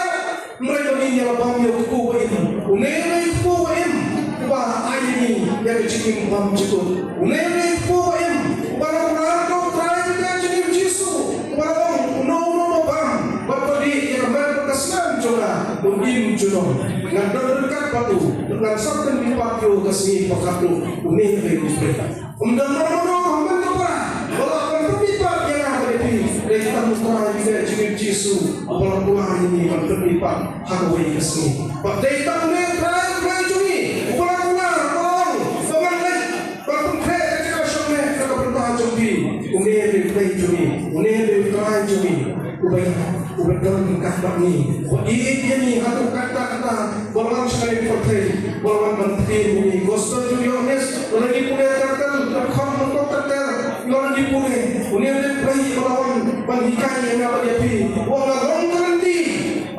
Hynrei ba ngin ïa la bam ïa u kpu ba im. Une u dei u kpu ba im, uba ai ïa ngi ïa ka jingim bymjukut. Une u dei u kpu ba im, uba la kular da u Trai ba ïeit jong ngi u Jisu, uba la ong, uno uno uba bam bad ba dih ïa ka met bad ka snam jong nga, un im junom. Ngan don ryngkat bad u, ngan sa pynmih pat ïa u ka sngi ba khatduh. Une u dei u Trai. Ym don mano mano, ym don mano mano ba lah ban pynmih pat ïa nga bad ïa phi. Dei tang u Trai ba ïeit jong ngi u Jisu uba la kular ïa ngi ban pynmih pat ha kawei ka sngi. Bad dei tang une u Trai, u Trai jong ngi uba la kular, uba la ong ba ngan leit ban pynkhreh ka jaka shong leh na ka bynta jong phi. Une u dei u Trai jong ngi, une u dei u Trai jong ngi. Uba ïa, uba don ryngkat bad ngi, uba ïeit ïa ngi haduh katta katta, ba la wan sha kane ka pyrthei, ba la wan ban ktien ïa ngi. Gospel jong u Ïoannis, lada ngi pule ter ter, dkhot nyngkong ter ter, lada ngi pule, une u dei u Blei ba la wan ban hikai ïa nga bad ïa phi. Ba nga long ka lynti,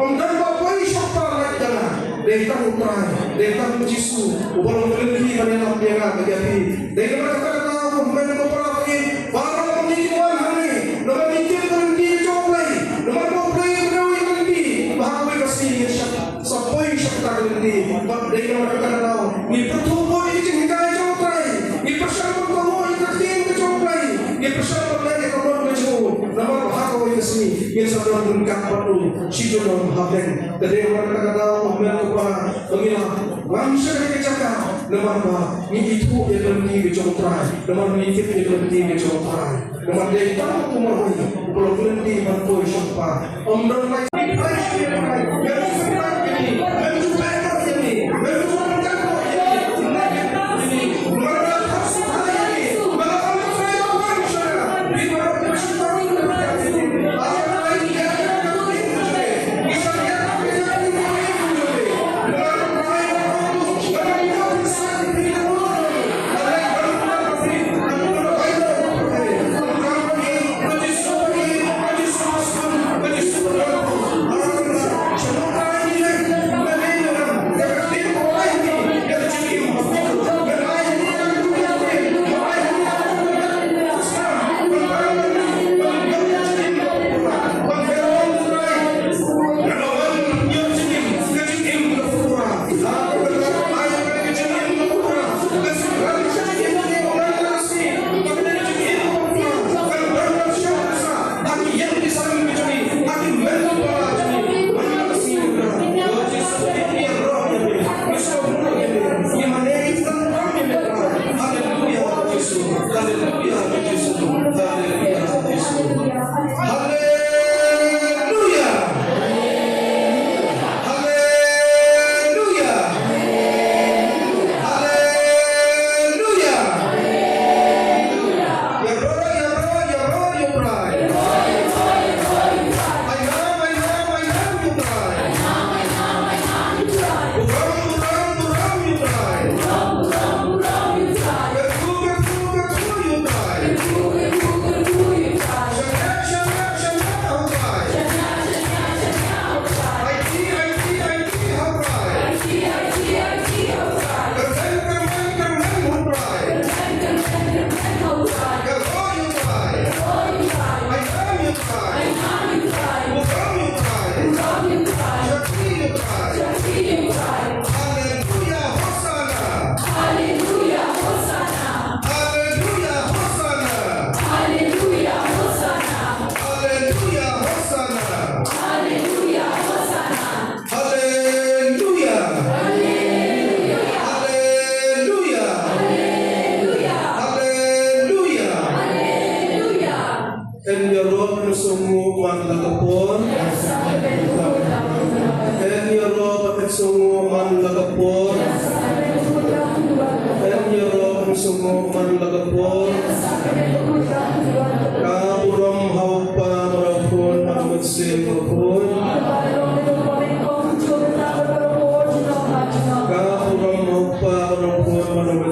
ym don ba poi sha kpa lait da nga. Dei tang u Trai, dei tang u Jisu uba long ka lynti ban ïalap ïa nga bad ïa phi. Dei namar kata ka daw, ko hynmen ko para, baroh ngi ki wan hangne, namar ngi tip ka lynti ka jong u Blei, namar ba u Blei u pynïaid ïa ka lynti ba ha kawei ka sngi ngin sa, sa poi sha kata ka lynti. Bad dei namar kata ka daw ngi pyrthuh bud ïa ka jinghikai jong u Trai, ngi pyrshang ban kohnguh ïa ka ktien ka jong u Blei, ngi pyrshang ban leh ïa ka mon ka jong u, namar ba ha kawei ka sngi ngin sa don ryngkat bad u shi junom ha bneng. Te dei namar kata ka daw, ko hynmen ko para, ba ngi la wan sha kane ka jaka, namar ba ngi ithuh ïa ka lynti ka jong u Trai, namar ngi tip ïa ka lynti ka jong u Trai. Namar dei tang u marwei uba long ka lynti ban poi sha kpa. Ym don lai.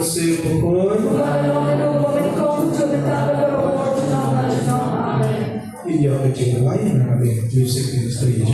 Sipukun. Ïa ka jingrwai na ka Music Ministry.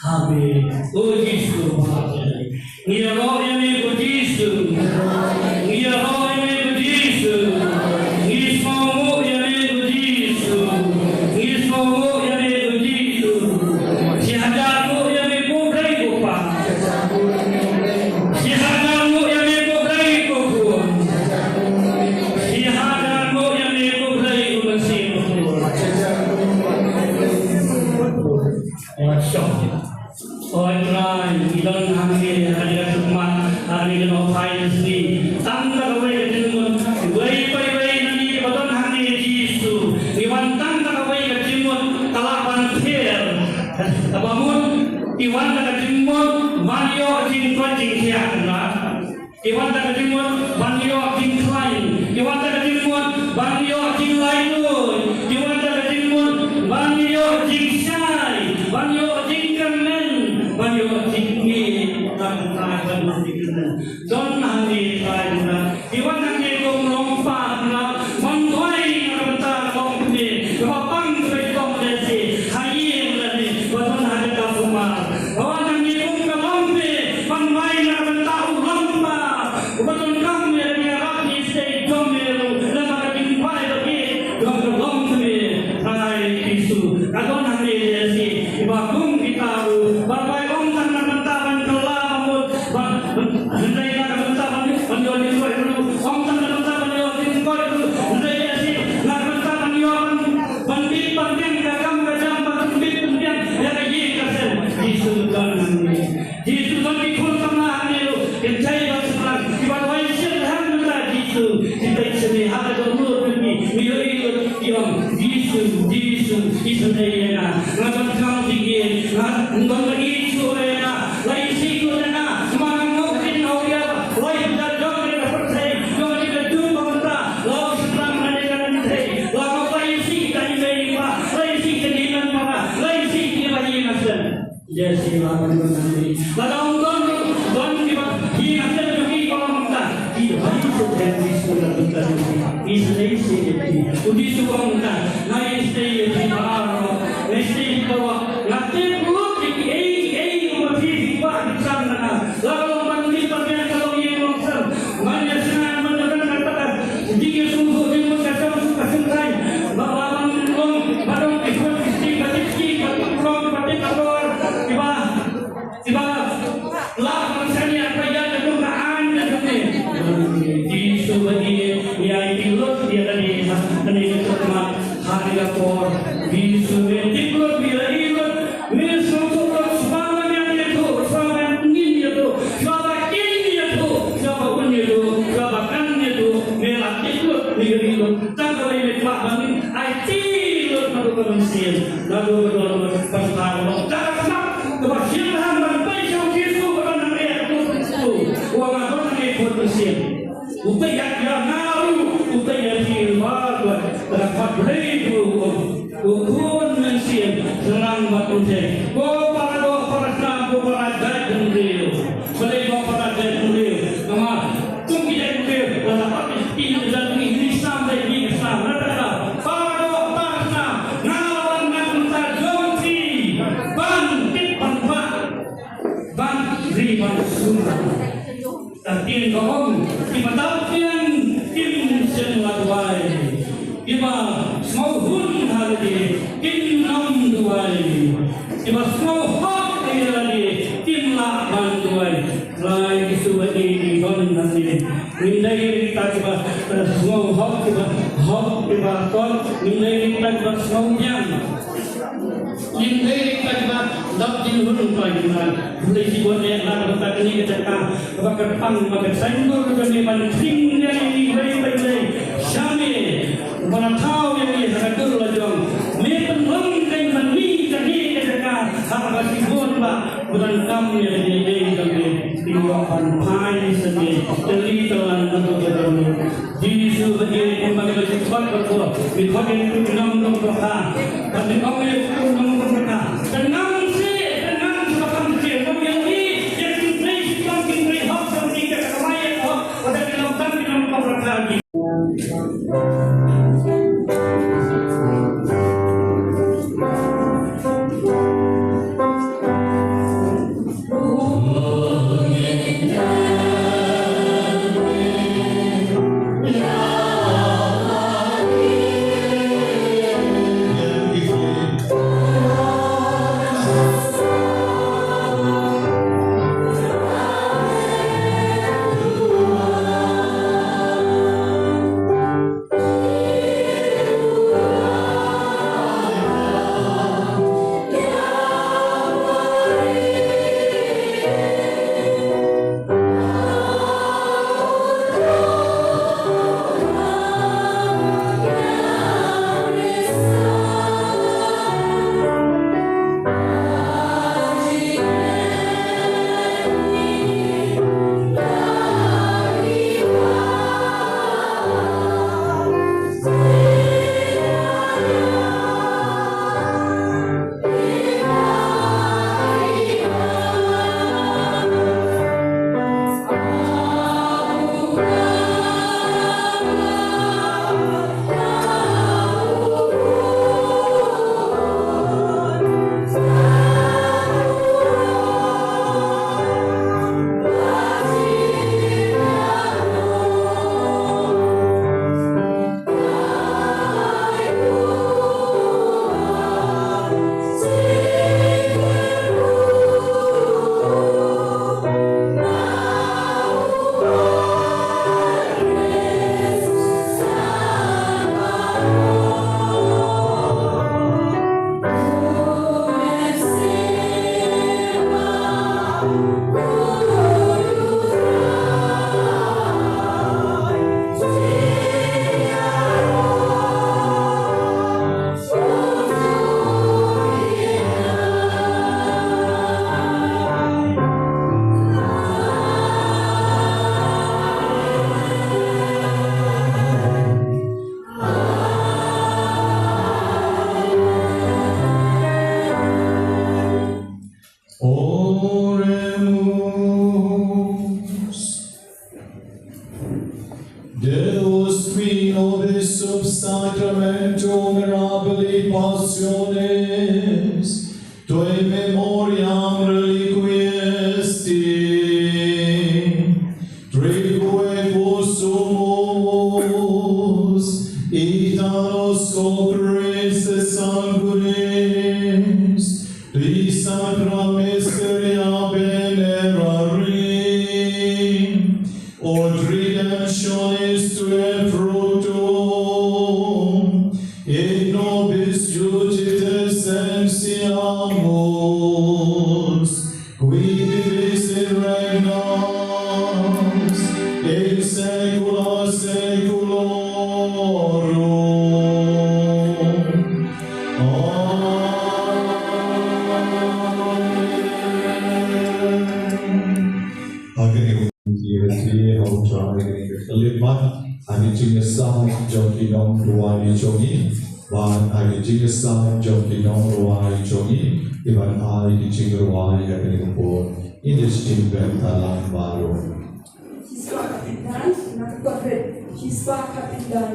Amen. O Jisu. Ngi ïaroh ïa me ko Jisu. Ngi ïaroh ïa me ko Jisu. Ngi sngewbha ïa me ko Jisu. Ngi sngewbha ïa me ko Jisu. Sngewbha ïa me ko Blei ko Pa. Sngewbha ïa me ko Blei ko Khun. Sngewbha ïa me ko Blei ko Mynsiem Bakhuid. Awesome. Oi Trai, ngi don hangne ha kane ka khmat, ha kane ka nohphai ka sngi. Tang da kawei ka jingmut, iwei pa iwei na ngi kiba don hangne Jisu. Ngi wan tang da kawei ka jingmut, ka lah ban pher. Kaba mut, ngi wan da ka jingmut, ban ïoh jingkoit jingkhiah, na. Ngi wan da ka jingmut, ban ïoh jingkhlaiñ. Ngi wan da ka jingmut, ban ïoh jinglait. Hynrei na ka bynta ban, ban ïoh jingkoit ruh, ong tang na ka bynta ban ïoh jingkoit ruh, hynrei ïa shi na ka bynta ban ïoh ban, ban bit ban biang ka kam ka jam, ban bit ban biang ïa ka ïing ka sem. Jisu don hangne. Jisu don ki khun samla hangne ruh, ki jai ban samla, ki ban wai shisha ha ka bynta Jisu. Ki peit shane ha ka jong ngi, ngi ïohi lut ki ong, Jisu, Jisu, isynei ïa nga. Nga don khlem jingim, nga don ba ïeit shuh ïa nga. La isih lut ïa nga, ma nga ngop kin awria, la ïa jong ïa ka pyrthei, jong ïa ka jong ka bynta, la u sdang na ïa ka pyrthei, la ngop la isih ka imei imba, la isih ka imei imba, la isih ki ba ïa nga sen. Yes, ïa la ban ban nanti. La dang don don ki ba ïa nga sen jong ki ba ngop ta. Ki ba ïa sen jong ki shuh la bynta jong ki. Isynei isynei ïa ki. U Jisu u ong ta. Nga isynei ïa ki baroh. Nga isynei ïa ki baroh. Nga tip lut ïa ki ei ei ki ba phi phi ba ki san na nga. La ka long ban ïa ban ïa ka long ïa long san. Man ïa sngewbha man ïa ban kata ka. Jingïasngewthuh jingmut ka shong ka shongthait. Ba ba ban long ba dong ki khun ki sti ba tip ki ba tip long ba tip ator. Ki ba ki ba lah ban shaniah ba ïa ka jong ka aiñ ka jong ne. Jisu ba ïa ïa ki lut ïa ka ne ha ka ne ka jong ka. Ha ïa ka por, Jisu me tip lut, me la ïohi lut, me sngewthuh lut, sngewbha me ïathuh, sngewbha ngin ïathuh, sngewbha kin ïathuh, sngewbha un ïathuh, sngewbha kan ïathuh, me la tip lut, me ïohi lut. Tang kawei me kwah ba ngin aiti lut naduh ka mynsiem, naduh ka dohnud, ba sngewbha lut. Tang ka sngap kaba shyrkhei ban peit sha u Jisu, kaba nang ïathuh, u ong nga don hangne khun mynsiem. U peit ïa nga ruh, u peit ïa phi baroh, ka dei kaba Blei u ong. U khun mynsiem, syrang bad u thei. Ko para doh para snam, ko para jait bynriew. Balei ko para jait bynriew? Namar kum ki jait bynriew, lada ot ki ki jait bynriew, ki snam dei ki snam. Lada kata, para doh para snam, nga wan na ka bynta jong phi, ban tip ban bah, ban ri ban sumar. Ka ktien ka ong, kiba dap tien kim shym la duwai. Kiba sngewhun ha lade kim nym duwai. Kiba sngewhok ïa lade kim lah ban duwai. Trai Jisu ba ïeit, ngi don hangne. Ngim dei kita kiba, eh, sngewhok, kiba hok, kiba kot. Ngim dei kita kiba sngewbiang. Ngim dei ka kiba dap jinghun, Trai Jisu. Khublei shibun ïa ka bynta kane ka jaka kaba kyrpang ba ka saiñdur kane ban khring ïa ngi wei pa wei. Sha me ba la thaw ïa ngi ha ka dur la jong. Me pynlong kein ban mih kane ka jaka ha kaba shibun ba u donkam ïa ngi dei jong me. Ngi wan ban phai sha me. Teli teli na ka jaka. Jisu ba ïeit, kum ba ngi la ju khot bad ko, ngi khot ïa ki nongrim dohkha. Bad ngi ong ïa ki nongrim dohkha, kynang seh, kynang seh ba kham seh, ngam ïohi ïa ki trei shitom, ki trei hok, ki trei ka kamai ïa ka hok, ba dang ki nongrim dohkha ki. Sub sacramento mirabilis passionis, tu memoriam reliquisti. Tribuequo sumus, ita nos copris et sanguinis, qui sacra mysteria venerarim, ut redemptionis tuae fructum, et nobis iudice sentiamus, qui vivis et regnas in saecula saeculorum. Amen. Ha kane ka por ngi ïa ka jingïasaid jong ki nongrwai jong ngi, bad ha ka jingïasaid jong ki nongrwai jong ngi, ki ban ai ki jingrwai ha kane ka por. Ngin ïa shim bynta lang baroh. Shisha ka pynban, na ka pynban, shisha ka pynban.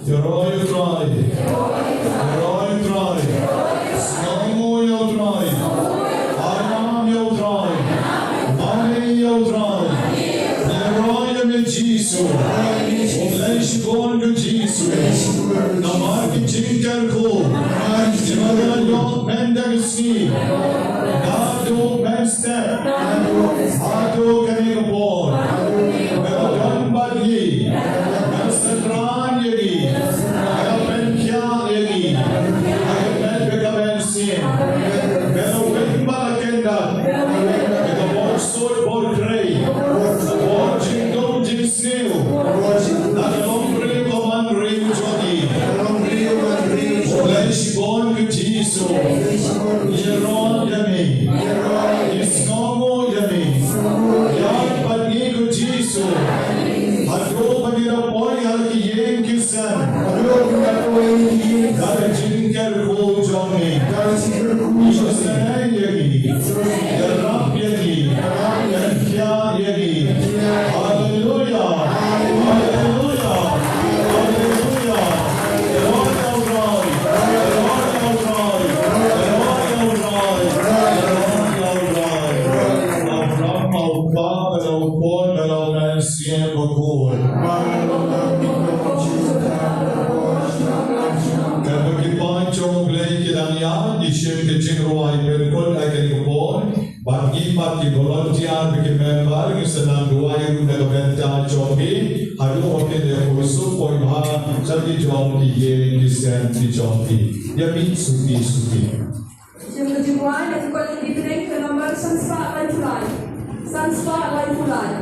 Ïaroh ïa U Trai. Ïaroh ïa U Trai. Sngewnguh ïa U Trai. Ai nam ïa U Trai. Mane ïa U Trai. Ïaroh ïa me Jisu. U Blei shibun ko Jisu. Namar ki jingkyrkhu. Jingkyrkhu mynta ka sngi. Naduh mynstep. Haduh kane ka por. Nga don bad ngi. Nga synran ïa ngi. Nga pynkhiah ïa ngi. Nga kynmet ïa ka mynsiem. Nga weng bad la kyndat. Nga bor sut bor trei. Bor jingdum jingsniew. Na ka longbriew bad ka manbriew jong ngi. U Blei shibun ko Jisu. Ïaroh ïa ngi. Ïa sngewnguh ïa ngi. Ïaid bad ngi ko Jisu. Haduh ba ngi da poi ha ki ïing ki sem. Da ka jingkyrkhu jong ngi. Ïa sneng ïa ngi. Ïarap ïa ngi. Ïa ngi. Haleluya. Haleluya. Haleluya. Ïaroh ïa U Trai. Ïaroh ïa U Trai. Ïaroh ïa U Trai. Ïaroh ïa U Trai. Abraham, U Kpa, bad U Khun, bad U Mynsiem Bakhuid. Katba ki paid jong U Blei ki dang ïaid, ngi shim ka jingrwai pynkut ha kane ka por. Bad ngi pat ki volunteer bad ki member ngi sa nang duwai ruh na ka bynta jong ki. Haduh ba kin ïakhuid suk poi bha sha ki jong ki ïing ki sem ki jong ki. Ïa mih suki suki. Jingduwai na ka kol ki pdeng ka number san spah laiphew lai. San spah laiphew lai.